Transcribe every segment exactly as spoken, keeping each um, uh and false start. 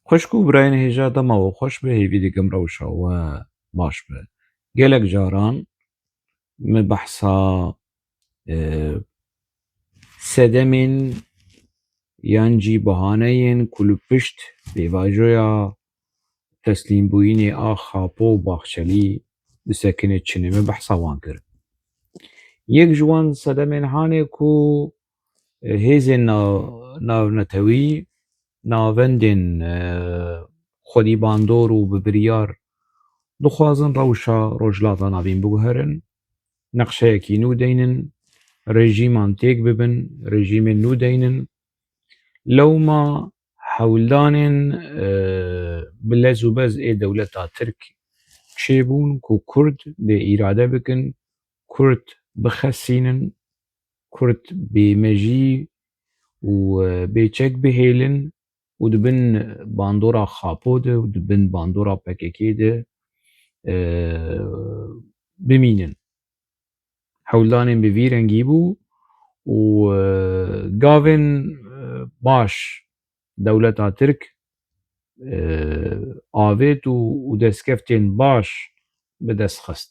Xweşk û birayên hêja, dema we xweş be, hêvî dikim rewşa we baş be. Gelek caran min behsa, e, sedemên yan jî bahaneyên ku li pişt pêvajoya teslîmbûyînê a Xapo û Baxçelî disekine çinê, min behsa wan kir. Yek ji wan sedemên hanê ku, e, hêzên nav-, navnetewî, navendên, e, xwedî bandor û bi biryar dixwazin rewşa Rojhilata Navîn biguherin, neqşeyekî nû deynin, rejîman têk bibin, rejîmên nû deynin. Lewma hewldanên, e, bi lez û bez ê dewleta Tirk çêbûn ku Kurd bê îrade bikin, Kurd bixesînin, Kurd bêmejî û, e, bêçek bihêlin û di bin bandora Xapo de û di bin bandora P K K de, e, bimînin. Hewldanên bi vî rengî bû û, e, gavên, e, baş dewleta Tirk, e, avêt û, û destkeftên baş bi dest xist.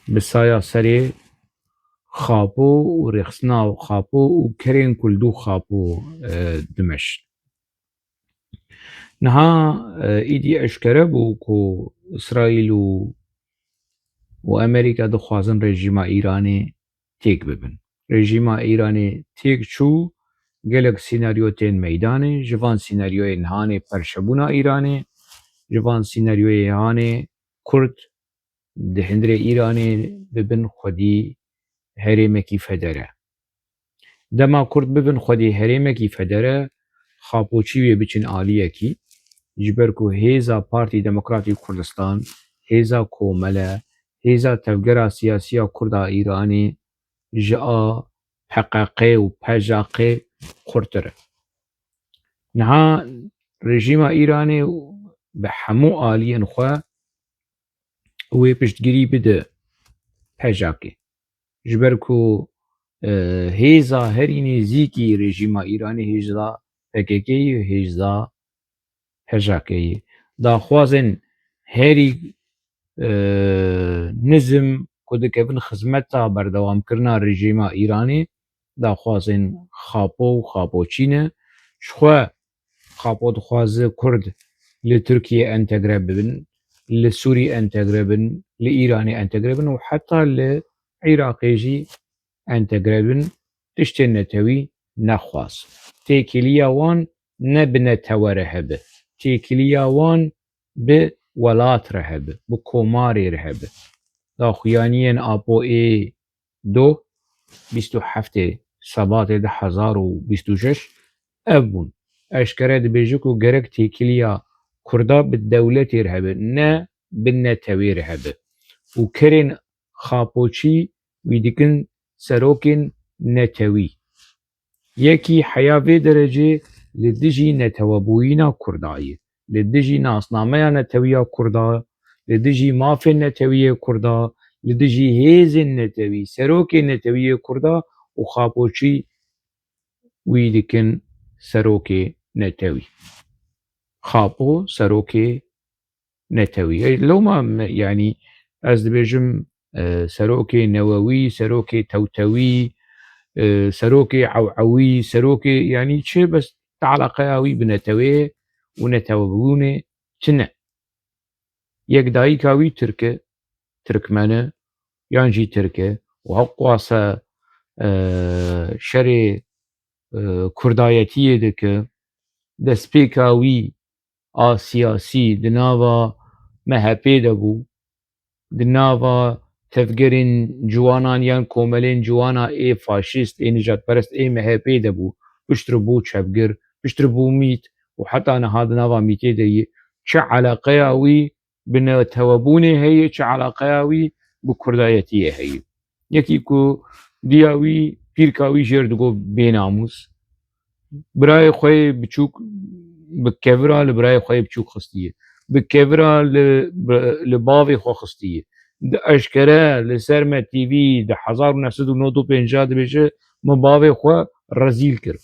Bi saya serê Xapo û rêxistina Xapo û kerên ku li dû Xapo, e, dimeşin. Niha, e, îdî eşkere bû ku Îsraîl û, û Amerîka dixwazin rejîma Îranê têk bibin. Rejîma Îranê têk çû, gelek sînaryo tên meydanê, ji van sînaryoyên hanê perçebûna Îranê, ji van sînaryoyê hanê Kurd di hundirê Îranê bibin xwedî herêmekî federe. Dema Kurd bibin xwedî herêmekî federe, Xapoçî wê biçin aliyekî, ji ber ku hêza Partî Demokratî Kurdistan, hêza Komele, hêza tevgera siyasî ya Kurd a Îranê ji a P Q K û P J K xurtir e. Niha rejîma Îranê bi hemû aliyên xwe wê piştgirî bide P J K. Ji ber ku, e, hêza herî nêzîkî rejîma Îranê hêza P K K yê, hêza P J K yê. Daxwazên herî, e, nizm ku dikevin xizmeta berdewamkirina rejîma Îranê, daxwazên Xapo û Xapoçî ne. Ji xwe Xapo dixwaze Kurd li Tirkiye entegre bibin, li Sûrî entegre bin, li Îranê entegre bin û heta li Iraqê jî entegre bin, tiştên netewî nexwaz. Têkiliya wan ne bi netewe re hebe. Têkiliya wan bi welat re hebe, bi komarê re hebe. Daxuyaniyên Apo ê doh, bîst û heftê Sebatê du hezar û bîst û şeş ev bûn. Eşkere dibêje ku gerek têkiliya Kurda bi dewletê re hebe, ne bi netewê re hebe. Û kerên Xapoçî wî dikin serokên netewî. Yekî heya vê derecê li dijî netewebûyîna Kurda ye, li dijî nasnameya netewî ya Kurda, li dijî mafên netewî yê Kurda, li dijî hêzên netewî, serokê netewî yê Kurda û Xapoçî wî dikin serokê netewî. Xapo serokê netewî. Ey, lewma me, yanî ez dibêjim, e, serokê newewî, serokê tewtewî, e, serokê ewewî, serokê, yanî çi, bes ti eleqeya wî bi netewê û netewebûnê tune. Yek dayika wî Tirk e, Tirkmen e, yan jî Tirk e û hewqwase, e, şerê, e, Kurdayetiyê dike, destpêka wî a siyasî di nava M H P de bû, di nava tevgerên ciwanan yan komelên ciwana ê faşîst, ê nijadperest, ê M H P de bû, piştre bû çepgir, piştre bû mît û heta niha di nava mîtê de ye. Çi eleqeya wî bi netewebûnê heye, çi eleqeya wî bi kurdayetiyê heye? Yekî ku diya wî, pîrka wî jêr digot bênamûs. Birayê xwe yê biçûk bi kevira li birayê xwe yê biçûk xistiye. Bi kevira li, bi, li bavê xwe xistiye. Di eşkere li ser Me T V di hezar û neh sed û nod û pêncî dibêje, min bavê xwe rezîl kir.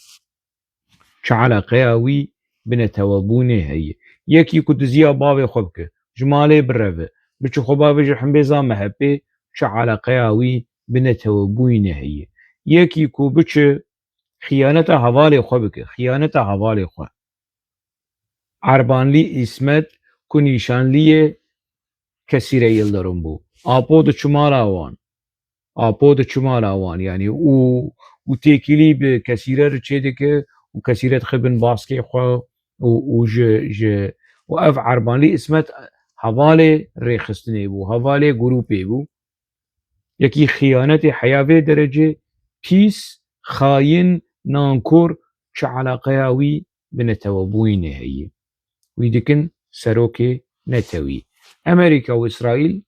Çi eleqeya wî bi netewebûnê heye. Yekî ku diziya bavê xwe bike, ji malê bireve, biçe xwe bavêje himbêza MHPê, çi eleqeya wî bi netewebûnê heye? Yekî ku biçe xiyaneta hevalê xwe bike, xiyaneta hevalê xwe. Erbanlî Îsmet ku nîşanliyê Kesîre Yildirim bû. Apo diçû mala wan. Apo diçû mala wan, yanî û, û têkilî bi Kesîre re çêdike û Kesîre dixe bin baskê xwe û, û ji, ji, û ev Erbanlî Îsmet hevalê rêxistinê bû, hevalê grûpê bû. Yekî xiyanetê heya vê derecê pîs, xayin, nankor, çi eleqeya wî bi netewebûyînê heye? Wî dikin serokê netewî. Amerîka û Îsraîl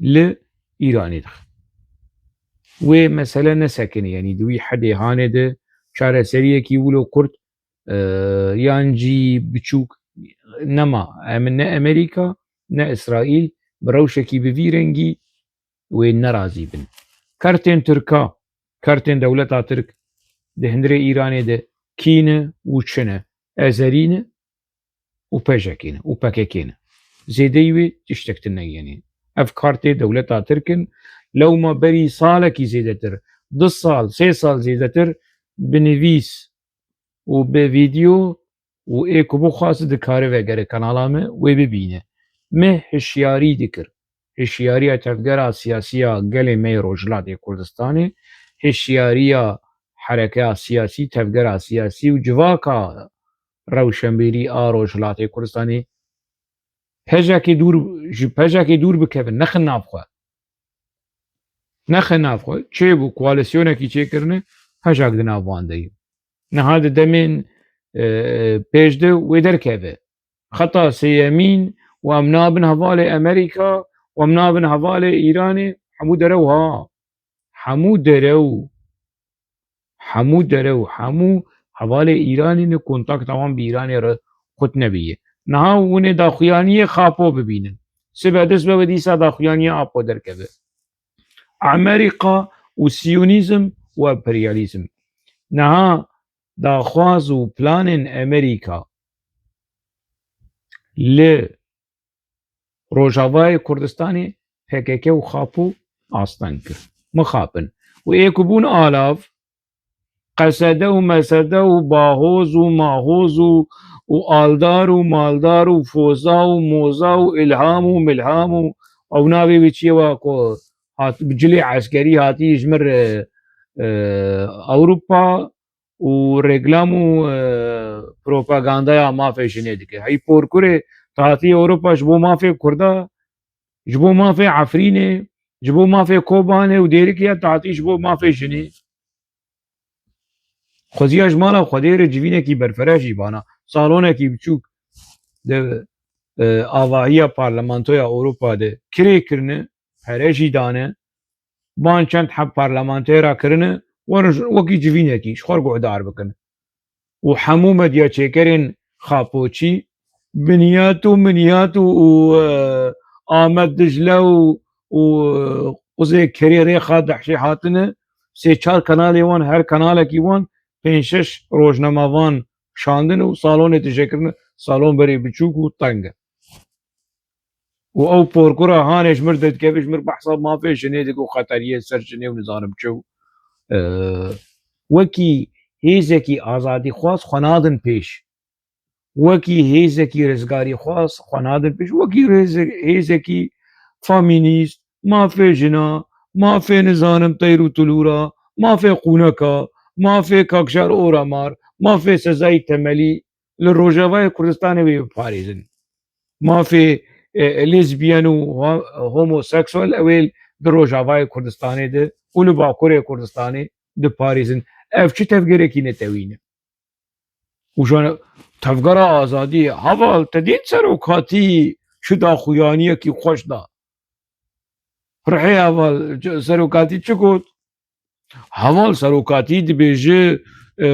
li Îranê dixin. Wê mesele nesekinê, yanî di wî hedê hanê de çareseriyekî wilo kurt, e, yan jî biçûk nema. Em ne Amerîka, ne Îsraîl bi rewşekî bi vî rengî wê nerazî bin. Kertên Tirka, kertên dewleta Tirk di hundirê Îranê de kî ne û çi ne? Ezerî ne û P J K ne û P K K ne. Zêdeyî wê tiştek tune yenî. Ev kartê dewleta Tirk in. Lewma berî salekî zêdetir, du sal, sê sal zêdetir bi nivîs û bi vîdeo û ê ku bixwaze dikare vegere kanala me wê bibîne. Me hişyarî dikir. Hişyariya tevgera siyasî ya gelê me yê Rojhilatê Kurdistanê, hişyariya herekeya siyasî, tevgera siyasî û civaka rewşenbîrî a Rojhilatê Kurdistanê P J K dûr, ji P J K dûr bikevin, nexin nav xwe. Nexin nav xwe. Çêbû, koalîsyonekî çêkirine, P J K di nav wan de ye. Niha di demên, e, pêş de wê derkeve. Xeta sêyemîn, û em nabin hevalê Amerîka, û em nabin hevalê Îranê, hemû derew ha. Hemû derew, hemû derew, hemû hevalê Îranê ne, kontakta wan bi Îranê re qut nebîye. Niha hûn ê daxuyaniyê Xapo bibînin. Sibe dest be we dîsa daxuyaniya Apo derkeve. Amerîka û siyonîzm û emperyalîzm. Niha daxwaz û planên Amerîka li Rojavayê Kurdistanê P K K û Xapo asteng kir. Mixapin. Û ê ku bûn alav, Qesede û Mesede û Bahoz û Mahoz û, û Aldar û Maldar û Foza û Moza û Îlham û Milham û ew navê wî çi ye wa ku hat, bi cilê eskerî hatî ji mir, e, e, Ewropa û reklam û, e, propagandaya mafê jinê dike. Hey porkurê, tu hatî Ewropa ji bo mafê Kurda, ji bo mafê Efrînê, ji bo mafê Kobanê û Dêrikê, ya tu hatî ji bo mafê jinê. Xweziya ji mala Xwedê re civînekî berfireh jî bana, salonekî biçûk di, e, avahiya Parlamentoya Ewropa de kirê kirine, pere jî dane, ban çend heb parlamentera kirine, werin ji, wekî civînekî ji xwe re guhdar bikin. Û hemû medyaçêkerên Xapoçî, Binyat û Minyat û, û, e, Amed Dicle û, û, e, Quzê Kerê Rêxa Dehşê hatine, sê çar kanalê wan, her kanalekî wan pênc şeş rojnamevan şandin û salonê tije kirine, salon berê biçûk û teng e. Û ew porkura hanê ji mir derdikeve, ji mir behsa mafê jinê dike û xeteriyê ser jinê û nizanim çi û, e, wekî hêzekî azadîxwaz xwe nadin pêş. Wekî hêzekî rizgarîxwaz xwe nadin pêş. Wekî rêze-, hêzekî femînîst, mafê jina, mafê nizanim teyr û tulûra, mafê qûneka, mafê Kakjar Oramar, mafê Sezayî Temelî, li Rojavayê Kurdistanê wê biparêzin. Mafê, e, lezbiyen û ho-, homoseksuel ew ê di Rojavayê Kurdistanê de û li Bakurê Kurdistanê diparêzin. Ev çi tevgerekî netewî ne? Û jane tevgera azadiyê, heval, te dît serokatî çi daxuyaniyekî xweş da? Rihê heval, serokatî çi got? Heval serokatî dibêje, e,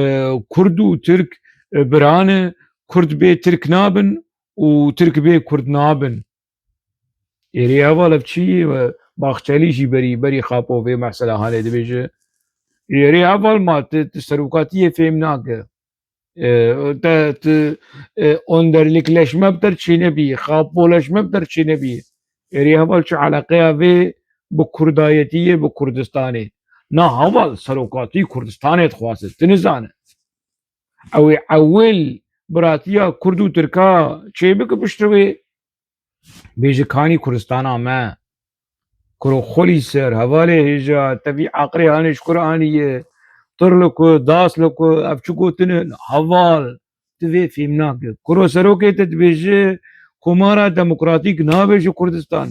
Kurd û Tirk, e, bira ne, Kurd bê Tirk nabin û Tirk bê Kurd nabin. Êrê heval ev çi ye? Baxçelî jî berî, berî Xapo vê mesela hanê dibêje. Êrê heval ma tu, tu serokatiyê fêm nake. E, te, tu, e, onderlikleşme bi te çênebî, xapoleşme bi te çênebî. Êrî heval çi eleqeya vê bi kurdayetî ye, bi Kurdistanê? Na heval serokatî Kurdistanê dixwaze, tu nizane. Ew ê ewil biratiya Kurd û Tirka çêbike piştre wê. Bêje kanî Kurdistana me. Kuro xwelî ser, hevalê hêja, te vî aqilê hanê ji kur aniye? Tir li ku, das li ku, ev çi gotine? Heval, tu vê fêm nake. Kuro serokê te dibêje, Komara Demokratîk nabêje Kurdistan.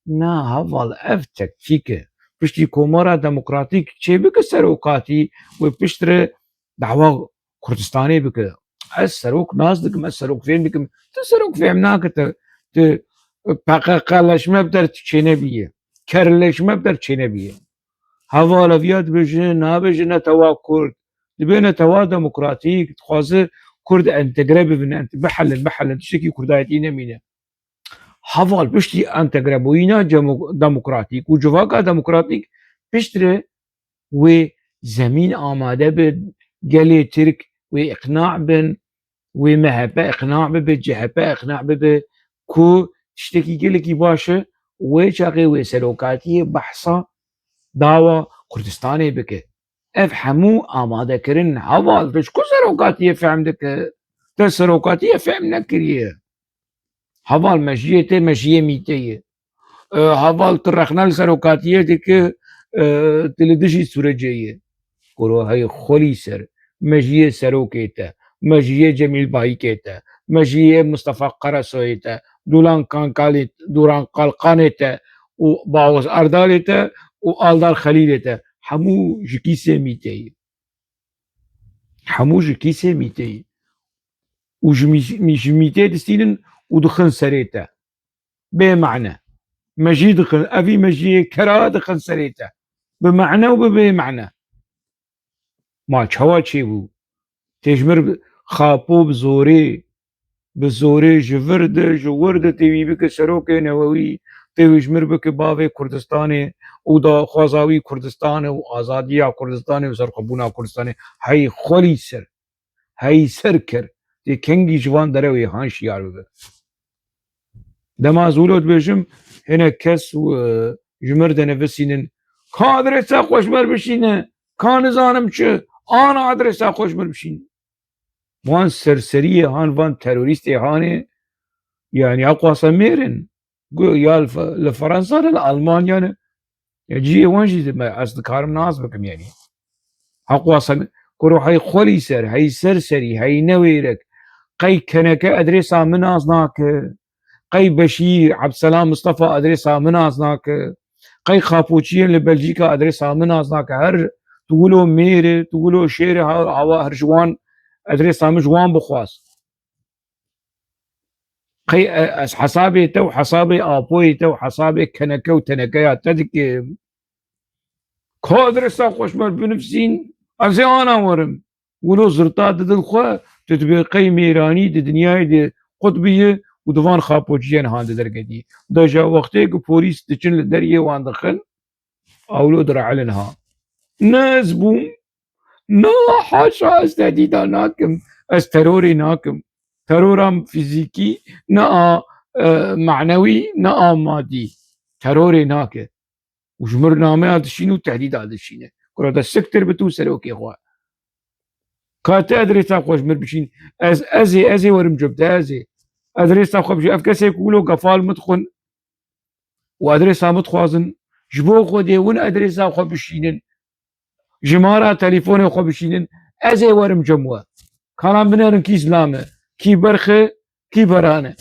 Na heval, ev tektîk e. Piştî Komara Demokratîk çêbike serokatî, wê piştre dawa Kurdistanê bike. Ez serok nas dikim, ez serok fêm dikim. Tu serok fêm nake, tu, tu P K K-leşme bi te çênebîye. Kerleşme bi te çênebîye. Heval eviya dibêje, nabêje netewa Kurd. Dibê netewa demokratîk, dixwaze Kurd entegre bibin, ent-, bihelin, bihelin, tiştekî Kurdayetî nemîne. Heval piştî entegrebûyîna cemo-, demokratîk û civaka demokratîk piştre wê zemîn amade be, gelê Tirk wê iqna bin, wê M H P iqna bibe, C H P iqna bibe ku tiştekî gelekî baş e, wê çaxê wê serokatiyê behsa dawa Kurdistanê bike. Ev hemû amadekirin heval, tu ji ku serokatiyê fehm dike? Te serokatiyê fehm nekiriye. Heval, mejiyê te mejiyê mîte ye. E, heval, tu rexne li serokatiyê dike, e, tu li dijî sûrecê ye. Kuro hey xwelî ser, mejiyê serokê te, mejiyê Cemîl Bayikê te, mejiyê Mistefa Qeresoyê te, Dulan Kankalê, Duran Kalkanê te û Bawaz Erdalê te û Aldar Xelîlê te, hemû ji kîsê mîtê ye. Hemû ji kîsê mîtê ye. Û ji mî-, mî-, ji mîtê distînin û dixin serê te. Bê mane. Mejî dixin, evî mejiyê kera dixin serê te. Bi mane û bi bê mane. Ma çawa çêbû? Tê ji mir bi-, xapo bi zorê, bi zorê ji vir de, ji wir de tê wî bike serokê newewî, tê wî ji mir bike bavê Kurdistanê û daxwaza wî Kurdistan e û azadiya Kurdistanê û serxwebûna Kurdistanê. Hey xwelî ser. Hey ser kir. Tê kengî ji van derewê han şiyar bibe. Dema ez wilo dibêjim, hinek kes û, e, ji mir dinivisînin, ka adresa xwe ji mir bişîne, ka nizanim çi, ana adresa xwe ji mir bişîne. Wan serseriyê han, van terorîstê hanê, yanî ew qasa mêr in. Gu-, ya li Fe-, li Ferensa ne, li Almanya ne. Ya cihê wan jî dime, ez dikarim nas bikim, yanî. Heq wasa me, kuro hey xwelî ser, hey ser serî, hey newêrek. Qey keneke adresa min nas nake. Qey Beşîr, Ebdselam Mistefa adresa min nas nake. Qey xapoçiyên li Belcîka adresa min nas nake. Her tu wilo mêr e, tu wilo şêr e, ha-, hawa her ji wan adresa min ji wan bixwaz. Qey, e, ez hesabê te û hesabê apoyê te û hesabê keneke û tenekeya te dikim. Ka adresa xwe ji me binivîsîn, ez ê ana werim. Wilo zirta didin xwe, tu dibê qey mêranî di dinyayê de qutbî ye û di van xapoçiyên han de derketî. Da ja wextê ku polîs diçin li deriyê wan dixin, ewlo diraelin ha. Ne ez bûm, ne, haşa, ez tehdîda nakim, ez terorê nakim. Terora fîzîkî, ne a, e, manewî, ne a madî. Terorê nake. Û ji mir nameya dişîne û tehdîda dişîne. Kura de siktir bi tu serokê xwe. Ka te adresa xwe ji mir bişîn. Ez, ez ê, ez ê werim cem te, ez ê. Adresa xwe bişîn. Ev kesê ku wilo gefal min dixwin û adresa min dixwazin, ji bo Xwedê win adresa xwe bişînin. Jimara telefona xwe bişînin. Ez ê werim cem we. Kalan binerin kî zilam e, kî berx e, kî beran e.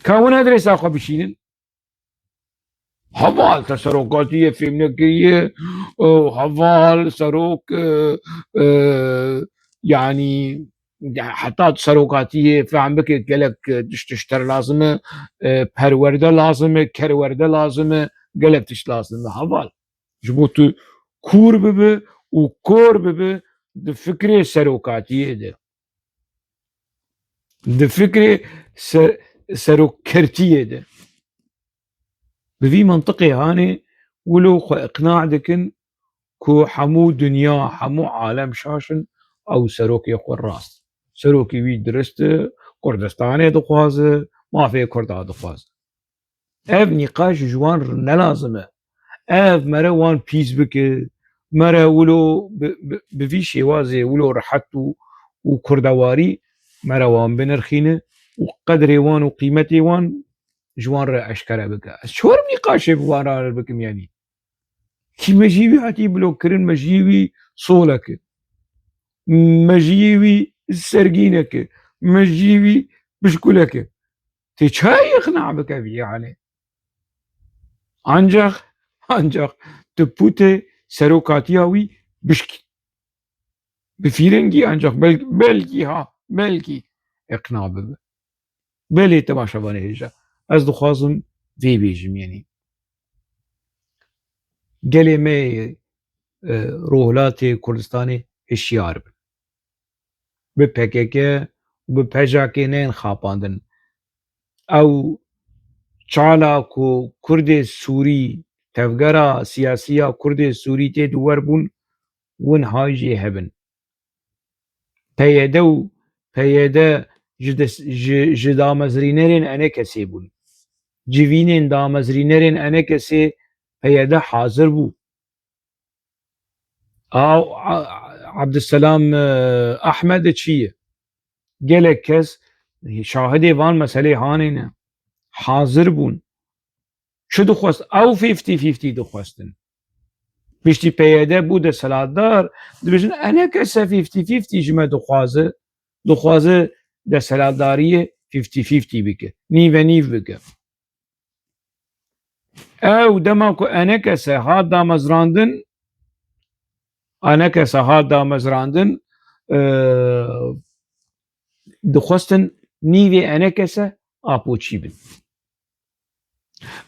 Ka win adresa xwe bişînin. Heval te serokatiyê fêm nekiriye, e, heval serok, e, e, yanî heta serokatiyê fehm bike gelek, e, tişt, tişt ter lazim e, e, perwerde lazim e, kerwerde lazim e, gelek tişt lazim e. Heval. Ji bo tu kûr bibe û kor bibe di fikrê serokatiyê de. Di fikrê ser-, serokkertiyê de. Bi vî mintiqê hanê wilo xwe iqna dikin ku hemû dinya, hemû alem şaş in, ew serokê xwe rast. Serokê wî dirist e, Kurdistanê dixwaze, mafê Kurda dixwaze. Ev nîqaş ji wan ne lazim e. Ev mere wan pîs bike, mere wilo bi, bi, bi vî şêwazê wilo rehet û, û kurdewarî mere wan binirxîne û qedrê wan û qîmetê wan ji wan re eşkere bike. Ez çawarim nîqaşê bi wan re bikim, yanî. Kî mejiyê wî hatî blokkirin, mejiyê wî solek e. Mejiyê wî sergînek e. Mejiyê wî pişkulek e. Tê çayê iqna bike vî halê? Ancak, ancak tu pûtê serokatiya wî bişkî. Bi fîrengî ancak bel-, belkî ha, belkî iqna bibe. Belê temaşevanê hêja. Ez dixwazim vê bêjim, yanî. Gelê me yê, e, Rojhilatê Kurdistanê hişyar bin. Bi P K K û bi P J K neyên xapandin. Ew çala ku Kurdê Sûrî, tevgera siyasî ya Kurdê Sûrî tê di wer bûn, win hay jê hebin. P Y D û P Y D ji des-, ji, ji damezrînerên E N K S'ê bûn. Civînên damezrînerên E N K S'ê P Y D hazir bû. A, a, Abdüselam, e, Ahmed çi ye? Gelek kes şahidê van meselê hanê ne. Hazir bûn. Çi dixwest? Ew fifty fifty dixwestin. Piştî P Y D bû desthilatdar, dibêjin E N K S fifty fifty ji me dixwaze, dixwaze desthilatdariyê fifty fifty bike, nîve nîv bike. Ew dema ku E N K S hat damezrandin, E N K S hat damezrandin, e, dixwestin nîvê E N K S apoçî bin.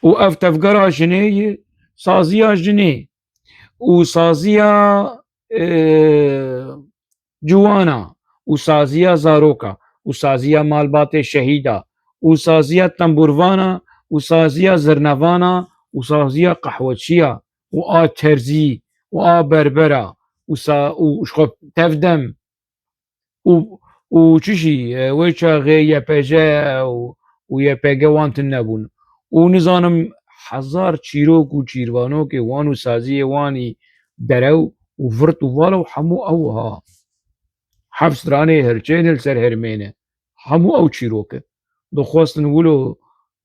Û ev tevgera jinê ye, saziya jinê û saziya, e, ciwana û saziya zaroka û saziya malbatê şehîda û saziya tembûrvana û saziya zirnevana û saziya qehweçiya û a terzî û a berbera û sa-, û ji xwe tevdem û, û çi jî, e, wê çaxê Y P J û, û Y P G wan tune bûn. Û nizanim hezar çîrok û çîrvanokê wan û saziyê wanî derew û virt û vala û hemû ew ha. Heft stranê hirçê ne li ser hermê ne. Hemû ew çîrok e. Dixwestin wilo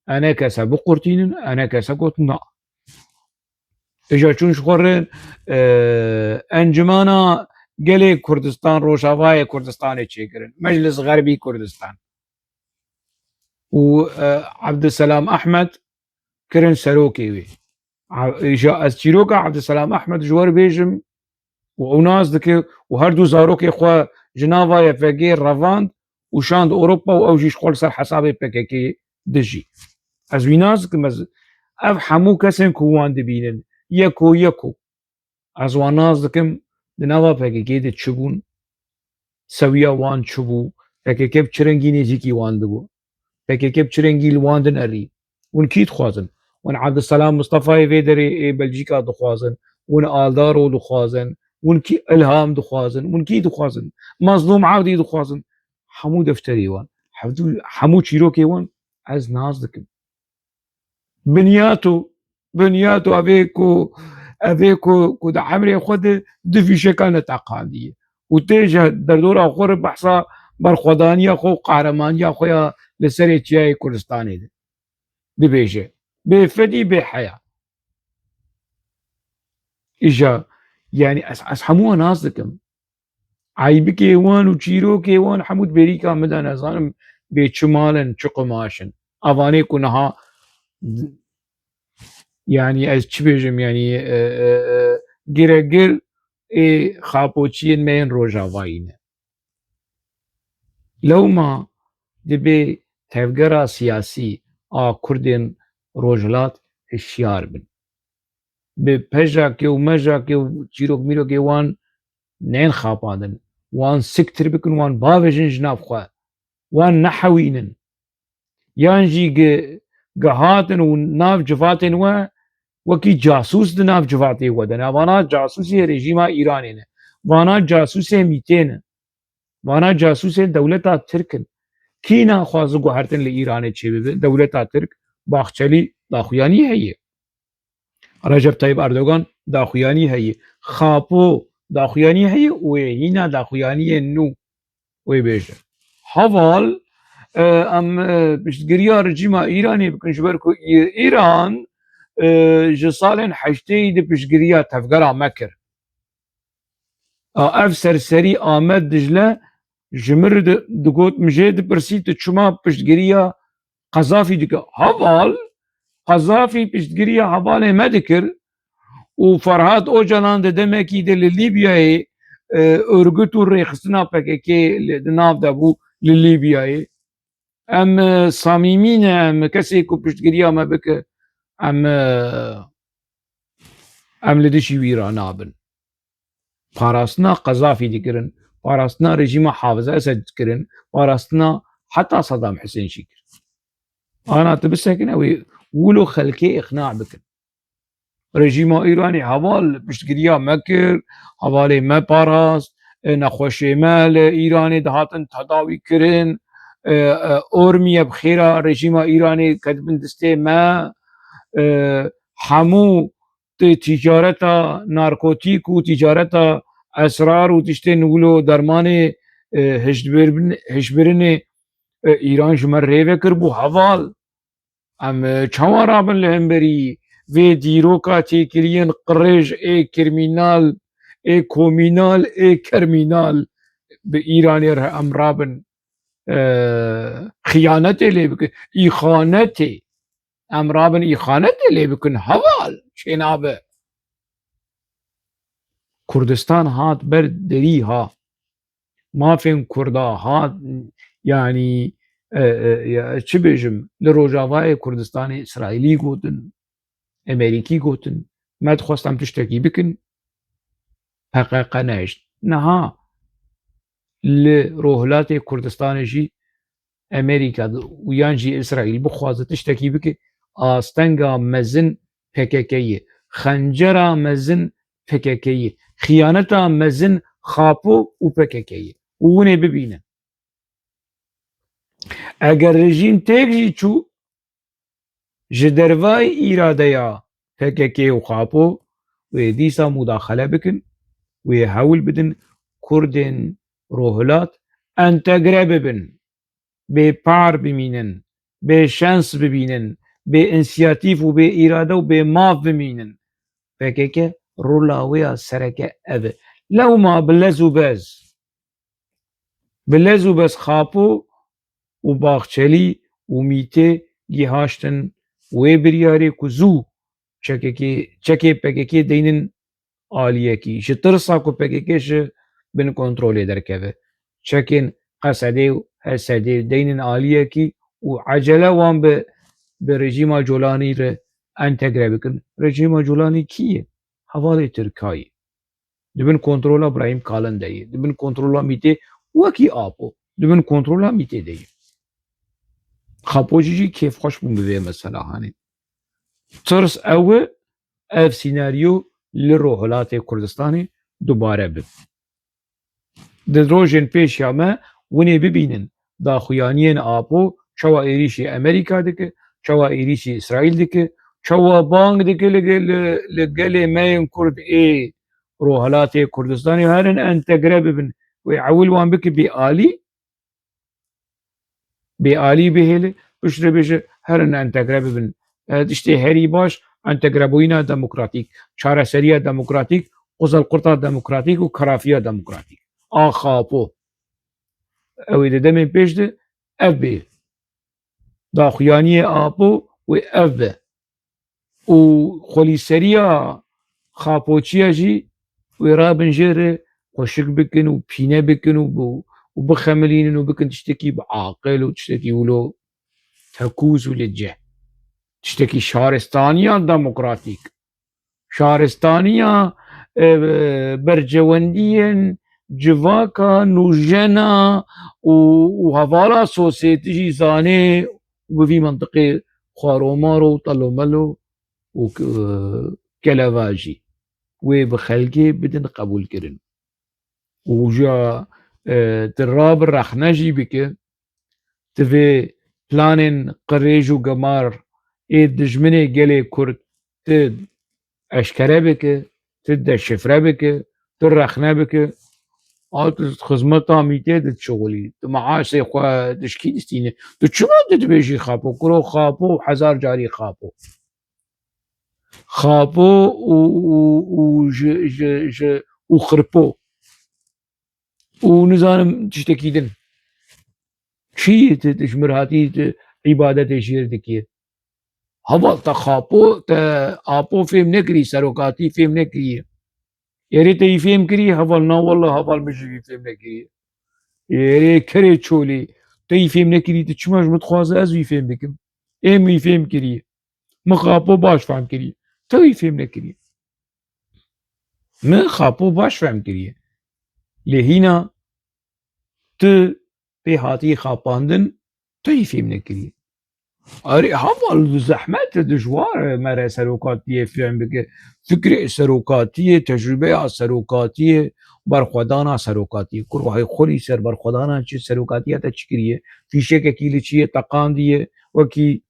E N K S biqurtînin, E N K S got na. Îja çûn ji xwe re, e, Encimana Gelê Kurdistan, Rojavayê Kurdistanê çêkirin. Meclis Xerbî Kurdistan. Û, e, Abdüselam Ahmed kirin serokê wê. A-, îja ez çîroka Abdüselam Ahmed ji we re bêjim û ew nas dike û her du zarokê xwe ji nava Y P G revand û şand Ewropa û ew jî ji xwe li ser hesabê P K K dijî. Ez wî nas dikim, ez ev hemû kesên ku wan dibînin, yeko yeko. Ez wan nas dikim, di nava P K K de çi bûn, sewiya wan çi bû, P K K bi çi rengî nêzîkî wan dibû, P K K bi çi rengî li wan dinerî. Hûn kî dixwazin? Hûn Abdüselam Mustafayê vê derê ê Belcîka dixwazin, hûn Aldaro dixwazin, hûn kî Ilham dixwazin, hûn kî dixwazin? Mazlûm Evdî dixwazin. Hemû defterê wan, hevdû-, hemû çîrokê wan ez nas dikim. Binyato, binyato evê ku, evê ku, ku di emrê xwe de du fîşeka neteqandiye. Û tê ji derdora xwe re behsa berxwedaniya xwe û qehremaniya xwe ya li serê çiyayê Kurdistanê de dibêje. Bê fedî, bê heya. Îja, yanî ez, ez hemû nas dikim. Eybikê wan û çîrokê wan hemû di bêrîka min de, nezanim bê çi mal in, çi qumaş in. Evanê ku niha, yanî ez çi bêjim, yanî, e, e, e, giregir ê xapoçiyên me yên Rojavayî ne. Lewma dibê tevgera siyasî a Kurdên Rojhilat hişyar bin. Bi pejakê û mejakê û çîrok mîrokê wan nên xapandin. Wan siktir bikin, wan bavêjin ji nav xwe. Wan nehewînin. Yan jî gi-, gihatin û nav civatên we wekî casûs di nav civatê we de ne. Vana casûsê rejîma Îranê ne. Vana casûsê mîtê ne. Vana casûsên dewleta Tirk in. Kî naxwaze guhertin li Îranê çêbibe? Dewleta Tirk, Baxçelî daxuyanî heye. Recep Tayyip Erdogan daxuyanî heye. Xapo daxuyanî heye û wê hîna daxuyaniyên nû wê bêje. Heval, e, em, e, piştgiriya rejîma Îranê bikin, ji ber ku Î-, Îran, e, ji salên heştêyî di piştgiriya tevgera me kir. A, ev serserî Amed Dicle ji min re di-, digot, min jê dipirsî, tu çima piştgiriya Qezafî dike? Heval, Qezafî piştgiriya hevalê me dikir û Ferhat Ocalan di demekî de li Lîbyayê, e, örgüt û rêxistina P K K li, di nav de bû li Lîbyayê. Em, e, samîmî ne, em kesê ku piştgiriya me bike, em, e, em li dijî wî re nabin. Parastina Qezafî dikirin, parastina rejîma Hafiz Esed dikirin, parastina heta Saddam Hussein jî kir. Ana tu bisekine wê wilo xelkê îqna bikin. Rejîma Îranê heval piştgiriya me kir, hevalê me parast, e, nexweşê me li Îranê dihatin tedawî kirin, e, e, Ormiye bi xêra rejîma Îranê ketibin destê me, e, hemû ti-, ticareta narkotîk û ticareta esrar û tiştên wilo dermanê, e, hiştbirin-, hişbirinê, e, Îran ji me rê vekir bû heval. Em, e, çawa rabin li hemberî vê dîroka têkiliyên qirêj ê krîmînal, ê komînal, ê kermînal bi Îranê re em rabin, e, xiyanetê lê bikin, îxanetê. Em rabin îxanetê lê bikin, heval çênabe. Kurdistan hat ber derî ha. Mafên Kurda hat, yanî, e, e, ya, çi bêjim, li Rojavayê Kurdistanê Îsraîlî gotin, Emerîkî gotin, me dixwest em tiştekî bikin, P K K nehişt. Niha li Rojhilatê Kurdistanê jî Emerîka û yan jî Îsraîl bixwaze tiştekî bike, astenga mezin P K K ye, xencera mezin P K K ye, xiyaneta mezin Xapo û P K K ye. Û hûn ê bibînin. Eger rejîm têk jî çû, ji dervayî îradeya P K K û Xapo wê dîsa mudaxele bikin, wê hewl bidin Kurdên Rohilat entegre bibin, bê par bimînin, bê şans bibînin, bê însiyatîf û bê îrade û bê maf bimînin. P K K rola wê ya sereke ev e. Lewma bi lez û bez, bi lez û bez Xapo û Baxçelî û Mîtê gihaştin wê biryarê ku zû çekekê, çekê P K K deynin aliyekî. Ji tirsa ku P K K ji bin kontrolê derkeve. Çekên Qesedê û H S D deynin aliyekî û ecele wan bi, bi rejîma Colanî re entegre bikin. Rejîma Colanî kî ye? Hevalê Tirka ye. Di bin kontrola Brahîm Kalin de ye. Di bin kontrola Mîtê wekî Apo. Di bin kontrola Mîtê de ye. Xapo jî jî kêfxweş bûn bi vê mesela hanê. Tirs ew e, ev sînaryo li Rojhilatê Kurdistanê dubare bibe. Di rojên pêş ya me hûn ê bibînin daxuyaniyên Apo çawa êrîşî Emerîka dike, çawa êrîşî Îsraîl dike, çawa bang dike li, li, li gelê me yên Kurd ê Rojhilatê Kurdistanê herin entegre bibin. Wê ewil wan bike bêalî, bêalî bihêle, piştre bêje herin entegre bibin. E, tiştê herî baş entegrebûyîna demokratîk, çareseriya demokratîk, quzelqurta demokratîk û kerafiya demokratîk. A Xapo. Ew ê di demên pêş de ev bê. Daxuyaniyê Apo wê ev be. Û xwelîseriya Xapoçiya jî wê rabin jê re xweşik bikin û pîne bikin û bi-, û bixemilînin û bikin tiştekî bi aqil û tiştekî wilo tekûz û li cih. Tiştekî şaristaniya demokratîk. Şaristaniya, e, bercewendiyên civaka, nûjena û, û hevala sosyetê jî zanê û bi vî mintiqê xwaromaro û telomelo û, e, kelevajî wê bi xelkê bidin qebûlkirin. Û ja, e, tu rabi rexne jî bike, tu vê planên qirêj û gemar ê dijminê gelê Kurd tu eşkere bike, tu deşifre bike, tu rexne bike. A tu xizmeta mîtê dişixulî, tu meaşê xwe dişkî distîne. Tu çima tu dibêjî Xapo? Kuro Xapo û hezar carî Xapo. Xapo û, û, û ji, ji, ji, û xirpo. Û nizanim tiştekî din. Çi tu, tu ji mir hatî tu îbadetê jêr dikî? Heval te Xapo, te Apo fêm nekirî, serokatî fêm nekirî. Erê te yî fêm kirî, heval na walla heval min jî wî fêm nekirî. Erê kerê çolê, te yî fêm nekirî, tu çima ji min dixwaze ez wî fêm bikim? Ê min wî fêm kirî. Min Xapo baş fehm kirî. Te wî fêm nekirî. Min Xapo baş fehm kiriye. Lê hîna tu pê hatî xapandin, tu yî fêm nekiriye. Arê, heval zehmet e, dijwar e mere serokatiyê fêm bike. Fikrê serokatiyê, tecrûbeya serokatiyê, berxwedana serokatiyê. Kurvahê xwelî ser berxwedana çi serokatiya te çi kiriye? Fîşekekî li çiyê teqandiye, wekî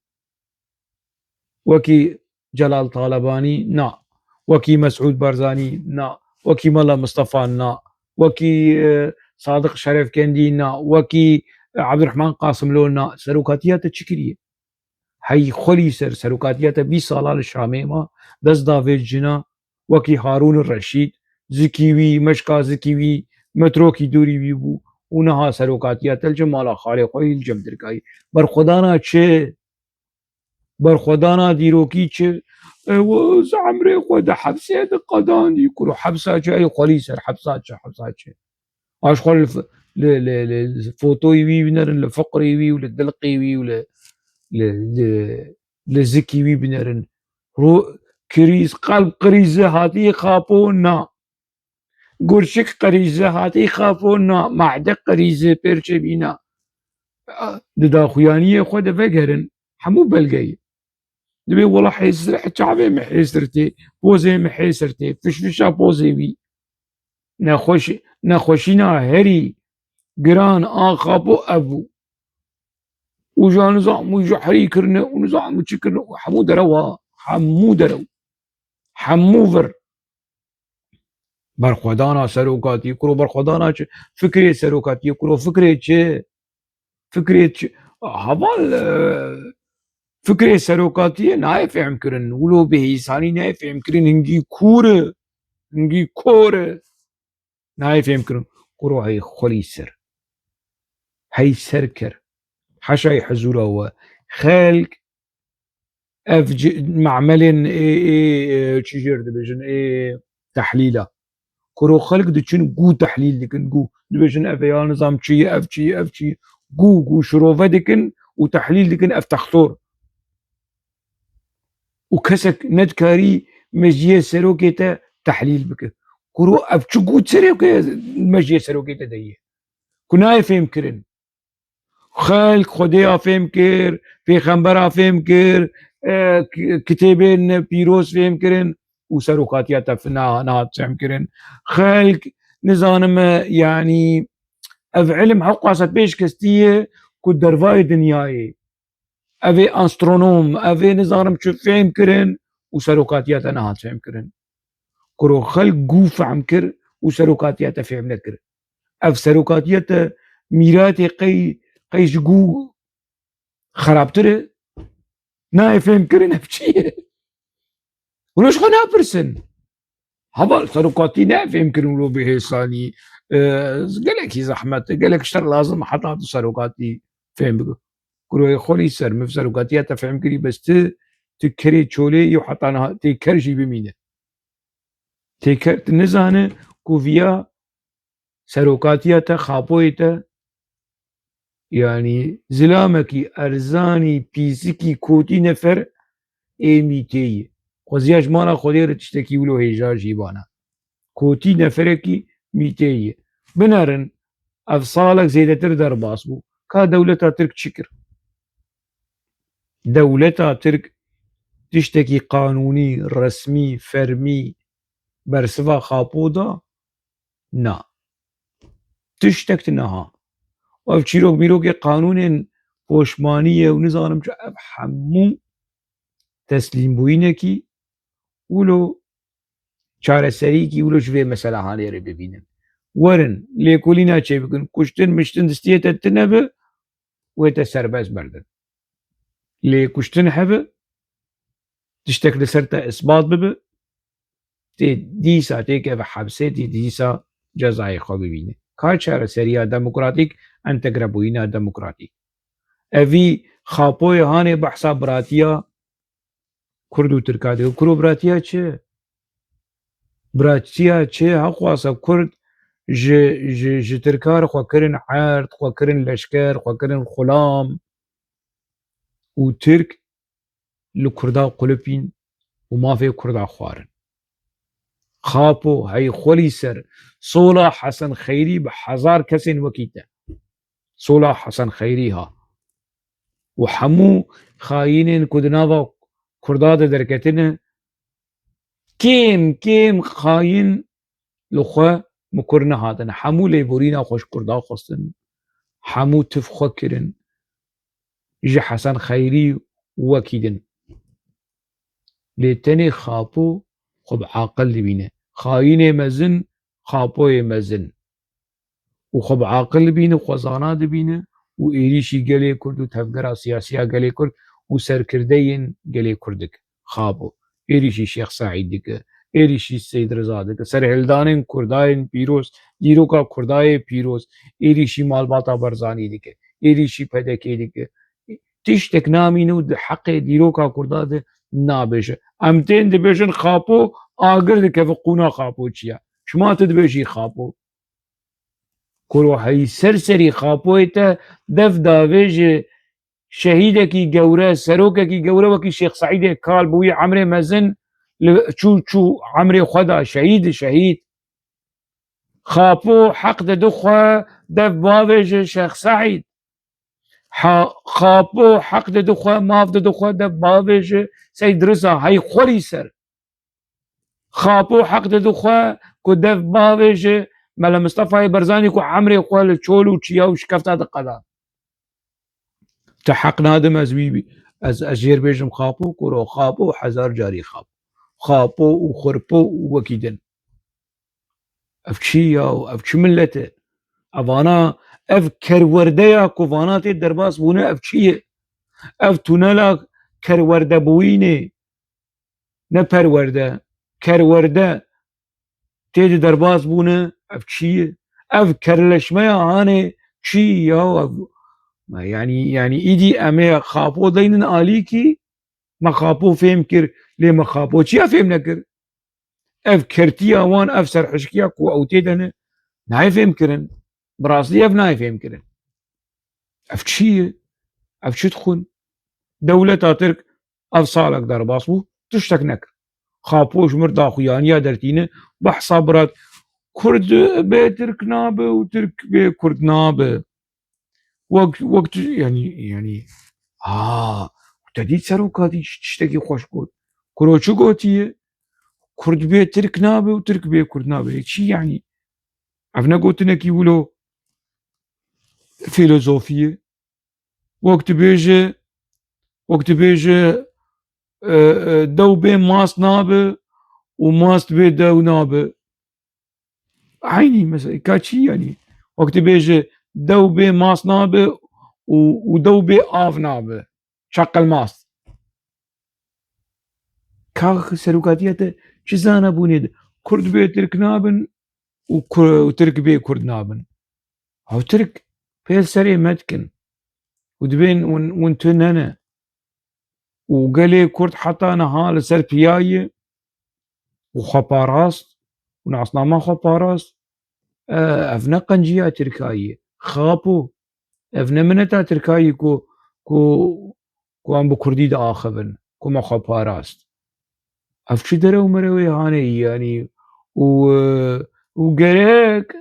wekî Celal Talebanî na, wekî Mesûd Barzanî na, wekî Mela Mistefa na, wekî, e, Sadiq Şerefkendî na, wekî, e, Ebdurehman Qasimlo na. Serokatiya te çi kiriye? Hey xwelî ser serokatiya te bîst sala li Şamê ma, dest da vê cina, wekî Harûn Reşîd, zikî wî, meşka zikî wî, metrokî dûrî wî bû û niha serokatiya te li cem mala xalê xwe yî li cem dirkayî. Berxwedana çi? Berxwedana dîrokî çi? E, wi, ez emrê xwe di hepsê de qedandî. Kuro hepsa çi? Ey xwelî ser hepsa çi, hepsa çi? Aş xwe li f-, li, li, li fotoyî wî binerin, li fiqrê wî û li dilqê wî û li, li, li, li zikî wî binerin. Ro-, krîz, qelb krîze hatî Xapo na. Gurçik qirîze hatî Xapo na, mehde qirîze pêrçe bîna. Di daxuyaniyê xwe de vegerin, hemû belgeyê. Dibê wela hêsir, çavê min hêsir tê, pozê min hêsir tê, fişfişa pozê wî. Nexweş-, nexweşîna herî giran a Xapo ev bû. Û ja nizam û ji herî kirine û nizam û çi kirine û hemû derew ha, hemû derew. Hemû vir. Berxwedana serokatî, kuro berxwedana çi? Fikrê serokatiyê, kuro fikrê çi? Fikrê çi? Heval, e, fikrê serokatiyê nayê fêhm kirin. Wilo bêhîsanî nayê fêhm kirin. Hingî kûr e. Hingî kor e. Nayê fêhm kirin. Kuro hey xwelî ser. Hey ser ker. Heşay hizûra we. Xelk ev ci-, me'melên ê, ê, ê, çi jêr dibêjin, ê tehlîla. Kuro xelk diçin gû tehlîl dikin, gû. Dibêjin ev ya nizam çi ye, ev çi ye, ev çi ye. Gû, gû şirove dikin û tehlîl dikin ev textor. Û kesek nedikarî mecliyê serokê te tehlîl bike. Kuro ev çi gû serokê, mecliyê serokê te de ye? Ku nayê fêm kirin. Xelk Xwedêya fêm kir, pêxembera fêm kir, e, ki-, kitêbên pîroz fêm kirin û serokatiya te fi-, na-, nehat fêm kirin. Xelk, nizanim, e, yanî ev ilim hewqasa pêşkestî ye ku dervayê dinyayê. Ev ê astronom, ev ê nizanim çi fêm kirin û serokatiya te nehat fêm kirin. Kuro xelk gû fehm kir û serokatiya te fêm nekir. Ev serokatiya te mîratê qey, qey ji gû xerabtir e? Nayê fêm kirin ev çi ye? Hûn ji xwe napirsin. Heval serokatî nayê fêm kirin wilo bêhêsanî. E, gelekî zehmet e, gelek şer lazim e heta tu serokatî fêm bikî. Kuroyê xwelî ser, min serokatiya te fêm kirî, bes tu, tu kerê çolê yî û heta niha tê ker jî bimîne. Tê ker, tu nizane ku viya serokatiya te, xapoyê te, yanî zilamekî erzanî, pîsikî, kotî nefer ê mîtê yî. Xweziya ji mala Xwedê re tiştekî wilo hêja jî bana. Kotî neferekî mîtê yî. Binerin, ev salek zêdetir derbas bû. Ka dewleta Tirk çi kir? Dewleta Tirk tiştekî qanûnî, resmî, fermî bersiva xapo da? Na. Tiştek tune ha. Ev çîrok mîrokê qanûnên poşmaniyê û nizanim çi, ev hemû teslîmbûyînekî wilo çareserîkî wilo ji vê mesela hanê re bibînin. Werin, lêkolîna çêbikin, kuştin, miştin distiyê te tune bi, wê te serbest berdin. Lê kuştin hebe, tiştek li ser te isbat bibe, tê dîsa têkeve hepsê, tê dîsa cezayê xwe bibîne. Ka çareseriya demokratîk, entegrebûyîna demokratîk. Evî Xapoyê hanê behsa biratiya Kurd û Tirka dike. Kuro biratiya çi? Biratiya çi? Hewqasa Kurd ji, ji, ji Tirka re xwe kirin erd, xwe kirin leşker, xwe kirin xulam û Tirk li Kurda qulipîn û mafê Kurda xwarin. Xapo hey xwelî ser sola Hesen Xeyrî bi hezar kesên wekî te. Sola Hesen Xeyrî ha. Û hemû xayînên ku di nava Kurda de derketine, kêm kêm xayîn li xwe mikur nehatine. Hemû lêborîna xwe ji Kurda xwestin. Hemû tif xwe kirin. Ji Hesen Xeyrî wekî din. Lê tenê Xapo xwe bi aqil dibîne. Xayînê mezin, Xapoyê mezin. Û xwe bi aqil dibîne, xwe zana dibîne û êrîşî gelê Kurd û tevgera siyasiya gelê Kurd û serkirdeyên gelê Kurd dike. Xapo. Êrîşî Şêx Seîd dike, êrîşî Seyd Riza dike, serhildanên Kurdayên pîroz, dîroka Kurdayê pîroz, êrîşî malbata Barzanî dike, êrîşî P D K dike. Tiştek namîne û di heqê dîroka Kurda de nabêje. Em tên dibêjin Xapo, agir dikeve qûna Xapo çi ye. Çima tu dibêjî Xapo? Kuro hey ser serî Xapoyê te dev davêje şehîdekî gewre, serokekî gewre wekî Şêx Seîdê Kal bi wî emrê mezin li çû çû emrê xwe da şehîd, şehîd. Xapo heq dide xwe dev bavêje Şêx Seîd. Ha, Xapo heq dide xwe, maf dide xwe dev bavêje Seyd Riza hey xwelî ser. Xapo heq dide xwe ku dev bavêje Mele Mistefayê Barzanî ku emrê xwe li çol û çiya û şikefta de qeda. Te heq nadim ez wî bî. Ez, ez jêr bêjim Xapo, kuro Xapo, hezar carî Xapo. Xapo û Xurpo û wekî din. Ev çi ya? Ev çi millet e? Evana, ev kerwerdeya ku vana tê derbas bûne, ev çi ye? Ev tunela kerwerdebûyînê, ne perwerde, kerwerde tê de derbas bûne, ev çi ye? Ev kerleşmeya hanê çi ya? Ev, yanî, yanî îdî em ê Xapo deynin alîkî, me Xapo fêm kir, lê me Xapo çiya fêm nekir? Ev kertiya wan, ev serhişkiya ku ew tê de ne, nayê fêm kirin. Bi rastî ev nayê fêm kirin. Ev çi ye? Ev çi dixwin? Dewleta Tirk ev salek derbas bû, tiştek nekir. Xapo ji mir daxuyaniya dertîne, behsa birat, Kurd bê Tirk nabe û Tirk bê Kurd nabe. Wek, wek tu, yanî, yanî, ha, te dît seroka dî tiştekî xweş got. Kuro çi gotiye? Kurd bê Tirk nabe û Tirk bê Kurd nabe. Çi yanî? Ev ne gotinekî wilo filozofî ye. Wek tu bêje, wek tu bêje, e, e, dew bê mast nabe û mast bê dew nabe. Eynî mesela, ka çi yanî? Wek tu bêje, dew bê mast nabe û, û dew bê av nabe. Çaqil mast. Ka serokatiya te çi zana bûnê de? Kurd bê Tirk nabin û Ku-, û Tirk bê Kurd nabin. Ew Tirk pêl serê me dikin. Û dibên hûn, hûn tu nene. Û gelê Kurd heta niha li ser piya ye û xwe parast û nasnama xwe parast. E, ev ne qenciya Tirkayî ye. Xapo. Ev ne mineta Tirkayî ku, ku, ku em bi Kurdî diaxivin, ku me xwe parast. Ev çi derew merewê hanê yanî û, e, û gerek,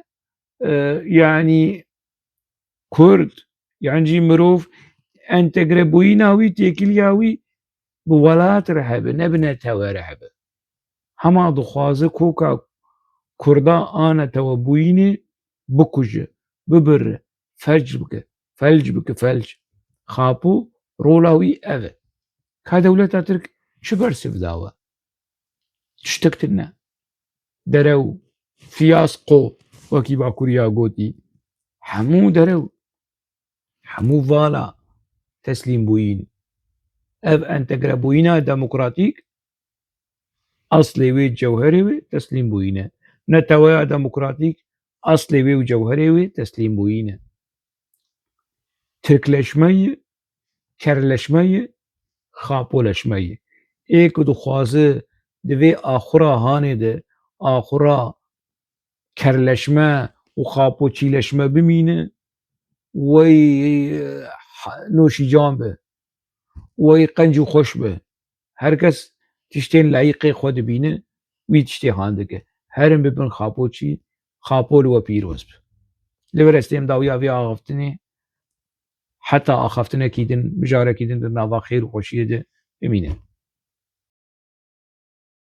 e, yanî Kurd, yan jî mirov entegrebûyîna wî, têkiliya wî bi welat re hebe, ne bi netewe re hebe. Hema dixwaze koka Kurda a netewebûyînê bikuje. bibir, felc bike, felc bike, felc. Xapo rola wî ev e. Ka dewleta Tirk çi bersiv dawe? Tiştek tune. Derew, fiyasko, wekî Bakuriya gotî, hemû derew, hemû vala teslîm bûyîn. Ev entegre bûyîna demokratîk, aslê wê, cewherê wê teslîm bûyîne. Neteweya demokratîk, aslê wê û cewherê wê teslîm bûyîne. Tirkleşme ye, kerleşme ye, xapoleşme ye. Ê ku dixwaze di vê axura hanê de axura kerleşme û xapoçîleşme bimîne, wey, e, ha-, noşîcan be, wey qenc û xweş be. Her kes tiştên layîqê xwe dibîne, wî tiştê han dike. Herin bibin xapoçî, xapo li we pîroz be. Li vir ez têm dawiya vê axaftinê, heta axaftinekî din, mijarekî din di nava xêr û xweşiyê de bimînin.